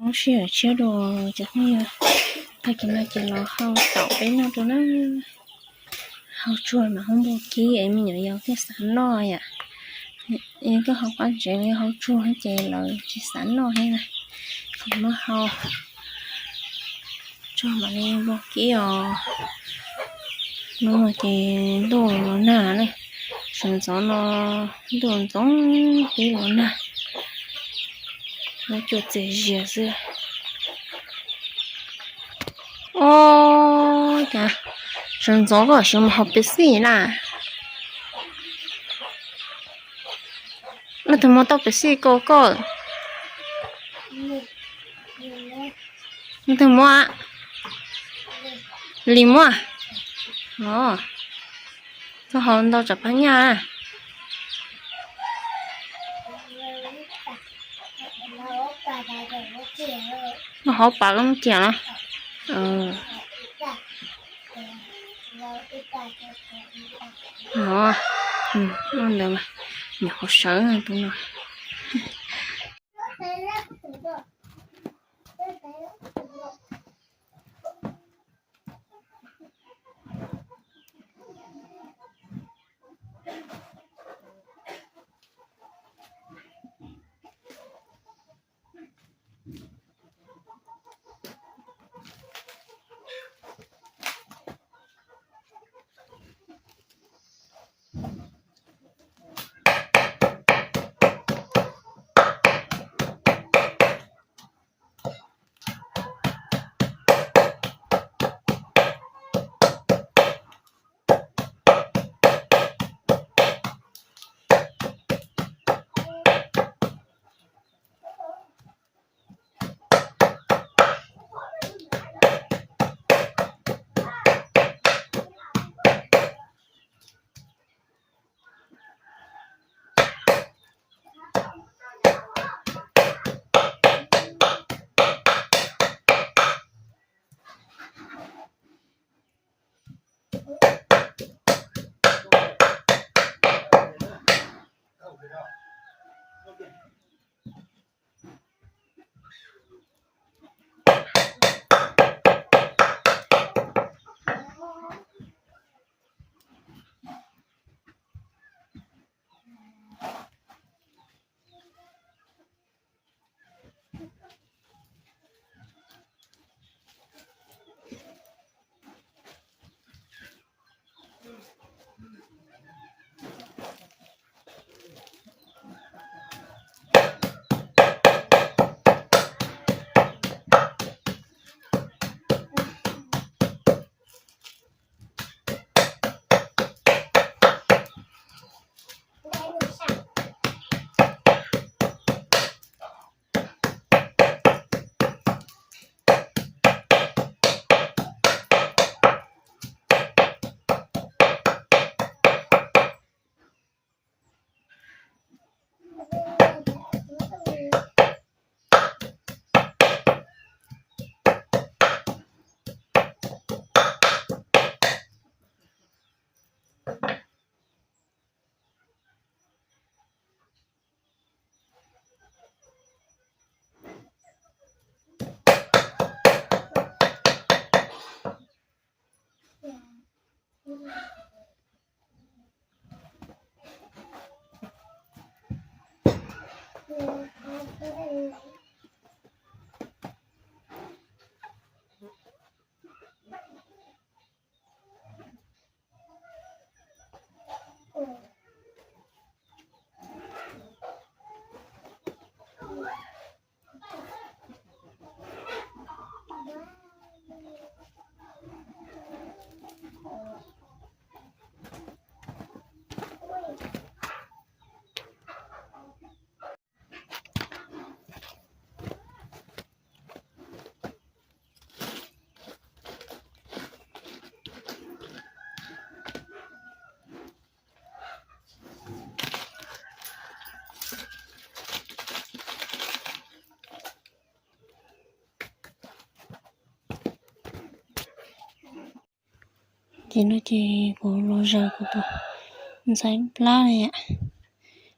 Sij hawm tshiab dua cov phooj ywg, tag kis no ces los hau taum peb noj rau na. Hau tsuag mas hau npua kib es me nyuam yaus thiaj xav noj yom. Yog koj hau qab ntsev los yog hau tsuag ces lawv tsis xav noj thiab na. Ces muab hau tsuag mam li npua kib os. Hnub no ces ntuj los nag na, sawv ntxov no ntuj ntxoov tib los nag, muab cua txias zias xwb. Ob, cas sawv ntxov koj siv mus haus pes xij na. Leej twg muab tau pes xij rau koj? Leej twg muab? Lis muab. Os, koj haus ntau tsam phab nyaj. Koj haus pas koj muab cia los. Os, ntawd mas nyuam qhuav sawv tus no. Ces no ces kuv los zaws kuv tus ntxhais plab ne yom.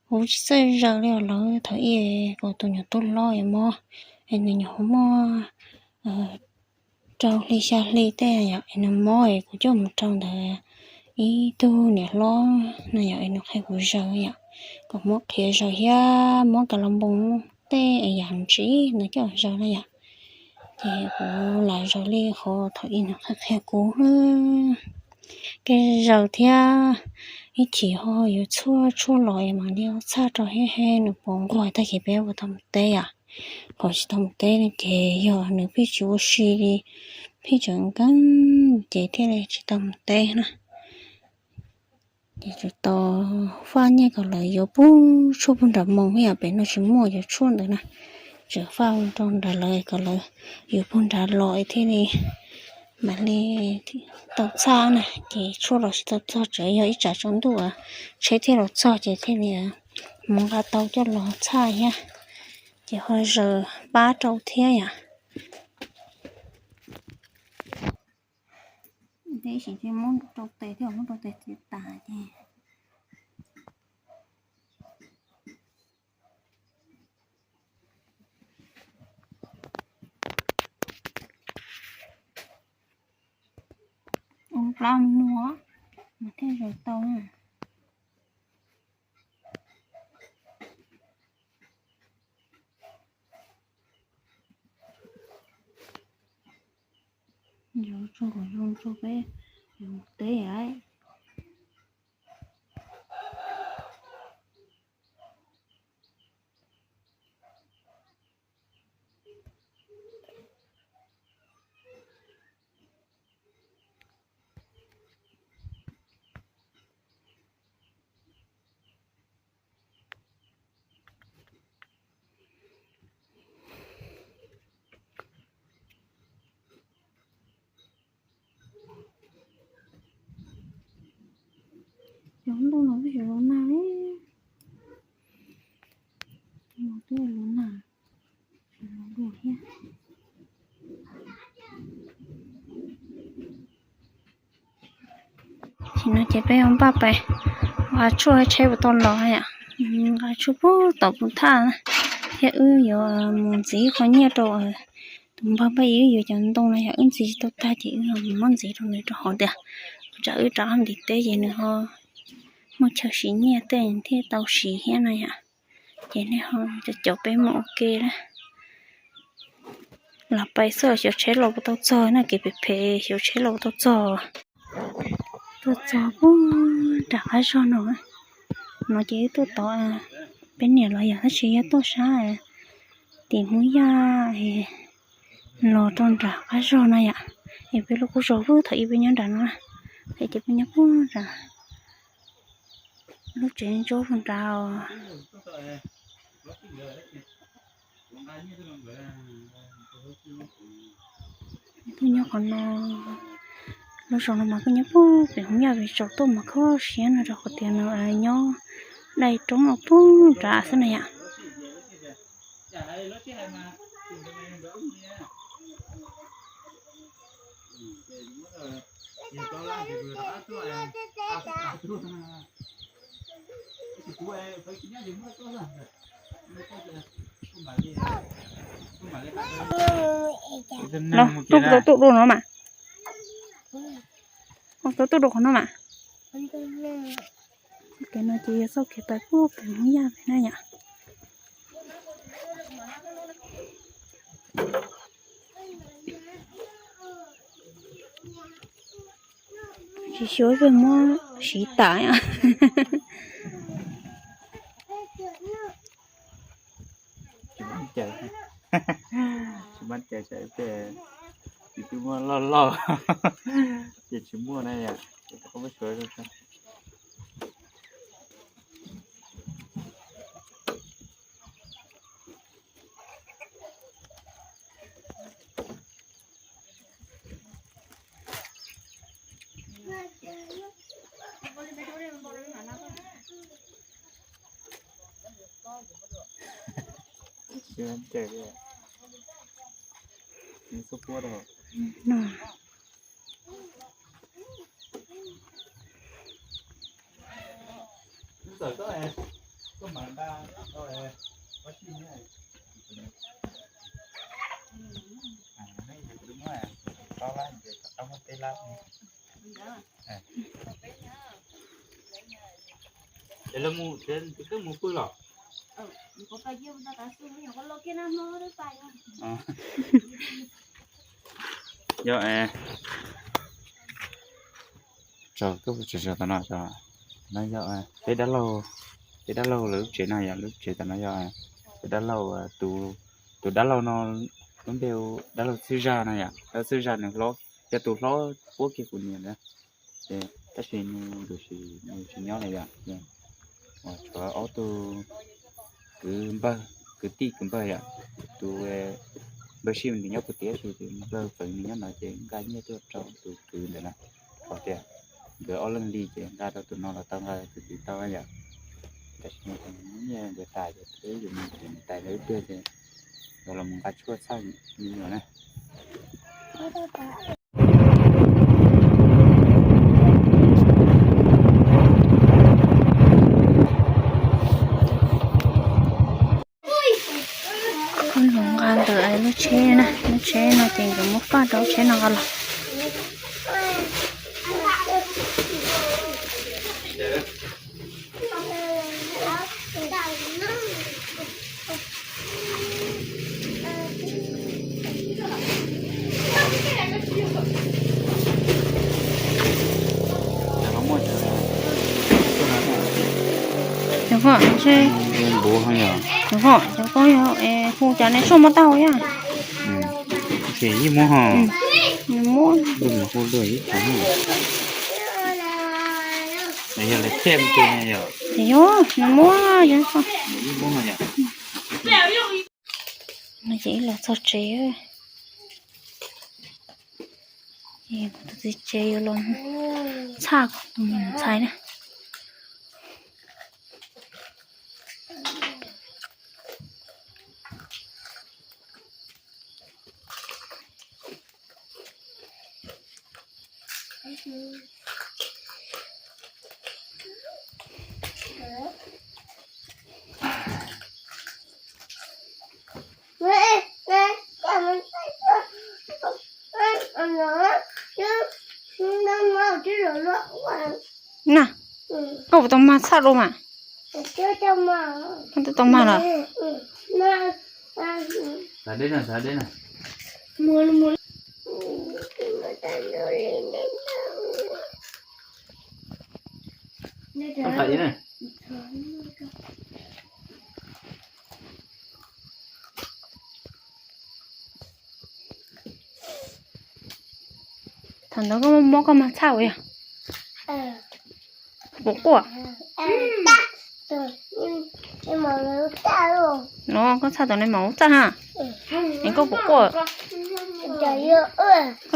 Kuv tsis txawj zaws li os lawv, thaum ub kuv tus nyuam tub hlob es muab es nws nyuam qhuav muaj rau hli xya hli tej yom, es nws mob es kuv coj mus rau ntawd ib tug niam hlob no yom, es nws qhia kuv zaws yom, kom muab qhia zaws thiab muab kas los npoo tej yam ntsis no coj zaws na yom. Ces kuv lam zaws li qhov thaum ub nws qhia qhia kuv. Kev zaws thiab ib chim ho yuav tshuaj tshuaj los es mam li ua txhaj rau thiab, nws puas nquag tag kis peb puas tau mus teb yom. Thaum tsis tau mus teb no ces yog nws pheej tsis ua si li, pheej tseem nkees ces thiaj li tsis tau mus teb na. Ces tsuas tau faj nyiaj kom lawv yuav pug tshuaj pug nram moos yom, pem no tsis muaj cov tshuaj ntawd na. Tseem faj rau nram lawv kom lawv yuav pug nrad los thiaj li mam li tau txhaj na. Ces tshuaj los tsis tau txog, tseem yog ib tsam tsaus ntuj tsheb thiaj los txog ces thiaj li mus nqa tau coj los txhaj thiab. Ces ho zaws pab rau thiab yom. Teb sim tsis muab rau tes thiab, muab rau tes txias tas ces ua plab muag mas thiaj zaws tau na. Yuav tso kom zoo tso peb yuav mus teb. Cov ntuj no twb yuav los nag li, los twb los nag, los dua thiab. Sim no ces peb yuav npaj pais nqa tshuaj, tsheb puas tau los yom. Nqa tshuaj puag tom kuv thaj thiab wb yuav mus ntxiv qhov nyiaj rau tus npawg Npaj Ib wb yuav cov ntoo no yom. Wb ntxiv tsis tau tag ces wb mus muab ntxiv rau nws rau hauv tias tsam wb rov qab ntim teb ces nws ho muaj chaw siv nyiaj tej thiaj tau siv thiab no yom. Ces nej ho caum peb mus ua ke na. Los pais xwb xyov tsheb los puas tau txog na, kev phem phem xyov tsheb los puas tau txog. Tuaj txog puag nram qab zog no, no ces wb tuaj tod, peb niam los yog tab sis yog tuaj sab tim Hmoob Yaj los rau nram qab zog no yom. Es peb lub qub zos puag thaum ub peb nyob nram no, thaum ces peb nyob puag nram lub tsev ntsuab puag nrad. Tuaj nyob qhov no, lub zos no mas kuj nyob puag pem Hmoob Yaj, pem tsaus tuaj mas kho siab no rau qhov tias nws nyob dai roob no puag nrad xwb na yom. Los, tuaj tau tuaj dua no mas. Tau tuaj dua qhov no mas. Kev no ces yog txoj kev pais puag pem Hmoob Yaj pem na yom. Tsis xyuas peb muab siv tas. Tsis mab cai, tsis mab cai, tsis twb muab loj loj ces tsis muaj na yom. Ces koj muab suav. Tsis mab cai, tsis xub puab rau. rov qab ces rov qab muab peb lab. Es lawv mus, koj mus pw los? Yog, tso koj tso tso tom no, no yog peb dab laug, peb dab laug lawv lub tsev no yom, lub tsev tom no yog peb dab laug, tus dab laug no lub npe hu dab laug Txwj Zaj no yom, dab laug Txwj Zaj nws hlob, yog tus hlob puab kiag kuv niam ntawd. Ces tab sis nws tsis nyob lawm yom. Tshuav ob tug kwv npawg, kwv tij kwv npawg yom, tus npawg Sij nws nyob puag tim, tab sis tus npawg Feev nws nyob no ces nqa nyiaj tuaj rau tus kwv ntawd na, hais tias nkawd ob leeg li ces nqa rau tus no los tau, nqa tus tid tau yom. Tab sis nyiaj nkawd tas ces peb yuav mus tim niam tais lawv ib pliag ces yuav los mus nqa tshuaj txhawj me nyuam na. Koj los nqa ntawm lub tsheb na, lub tsheb no ces nkawd muab faj rau lub tsheb no nqa los. Cov ko, cov ko, cov ko yog hu cov nej tshuaj muab tau yom. Ces yeej muab ho. Muab. Hu dua ib cov. Yog lawv thiaj mus yom. Yog, nws muab yog. Yeej muab ho yom. No ces ib los txog tsev, kuv tus txiv tsev yuav los txhaj kuv tus me ntxhais na. Na, koj puas tau mag txhaj dua mas? Koj twb tau mag lawm. Thaum ntawd koj muab koj mag txhaj ua yog? Quav quaj. No koj txhaj tau nws mam ua txaj ha. Es koj quav quaj. Koj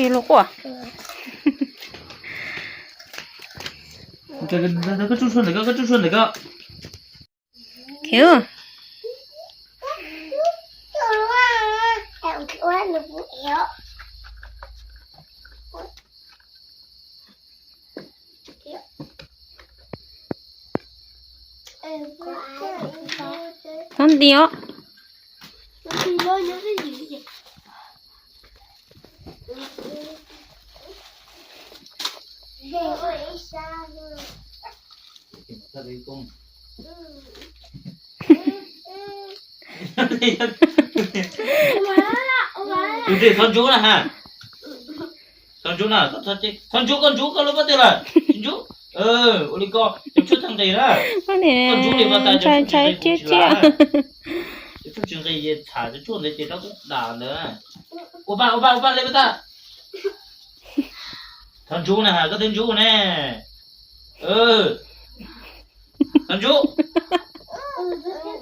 yuav luag quaj. Khiv. Txhob nti os. Tus dej txhob ntsub na ha. Txhob ntsub na, txhob ntsub, koj ntsub koj lub pob tw lawm, tsis ntsub. Ua li ko, cov tshuaj tag nqis na. Koj ntsub li mas tas, cov tshuaj tsis nqis kuv tsis lav. Cov tshuaj tsis nqis ces txham cov tshuaj ntawd ces rov qab dam ntawd. Ua pa ua pa ua pa li pas tas. Txhob ntsub na, koj twb ntsub ne. Txhob ntsub.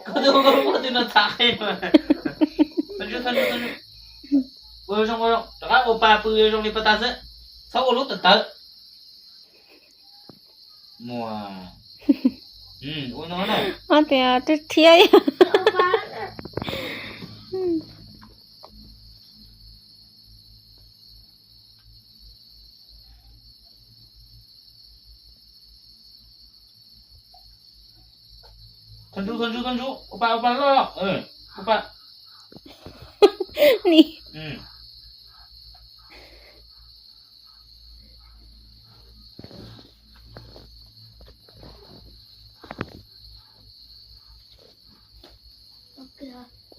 Koj twb ua koj lub pob tw no txhav qe mas. Txhob ntsub, txhob ntsub, txhob ntsub. Ua zoo, ua zoo, rov qab ua pa pw zoo li pas tas xwb. Txhob ua lub tawv tawv. Muag. Ua no na. Ob tias twb thiab. Txhob ntsub, txhob ntsub, txhob ntsub, ua pa, ua pa loj, ua pa. Ni.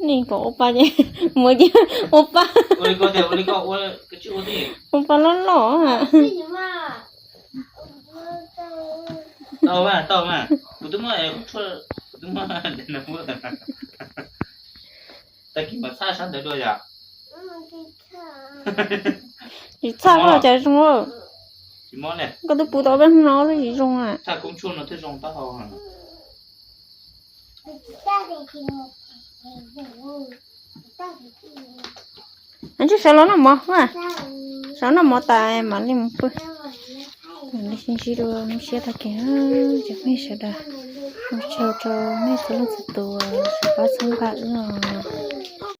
Nim kom ua pa ces, mus ces ua pa, ua pa loj loj. Tau mas, tau mas, kuv twb muab, kuv twb muab, tag kis mas txhaj sab ntawd dua yom. Tsis txhaj koj cas zoo. Koj twb pub tau peb hnub no twb tsis zoo a. Txhaj koob tshuaj no thiaj zoo taub hau. Ntshe sawv los noj mov, sawv noj mov tas mam li mus pw. Mam li sib ntsib dua lub sij hawm tag kis, cov phooj ywg sawv daws, ua tsaug rau nej txhua leej txhua tus uas pab txhawb nqa wb os.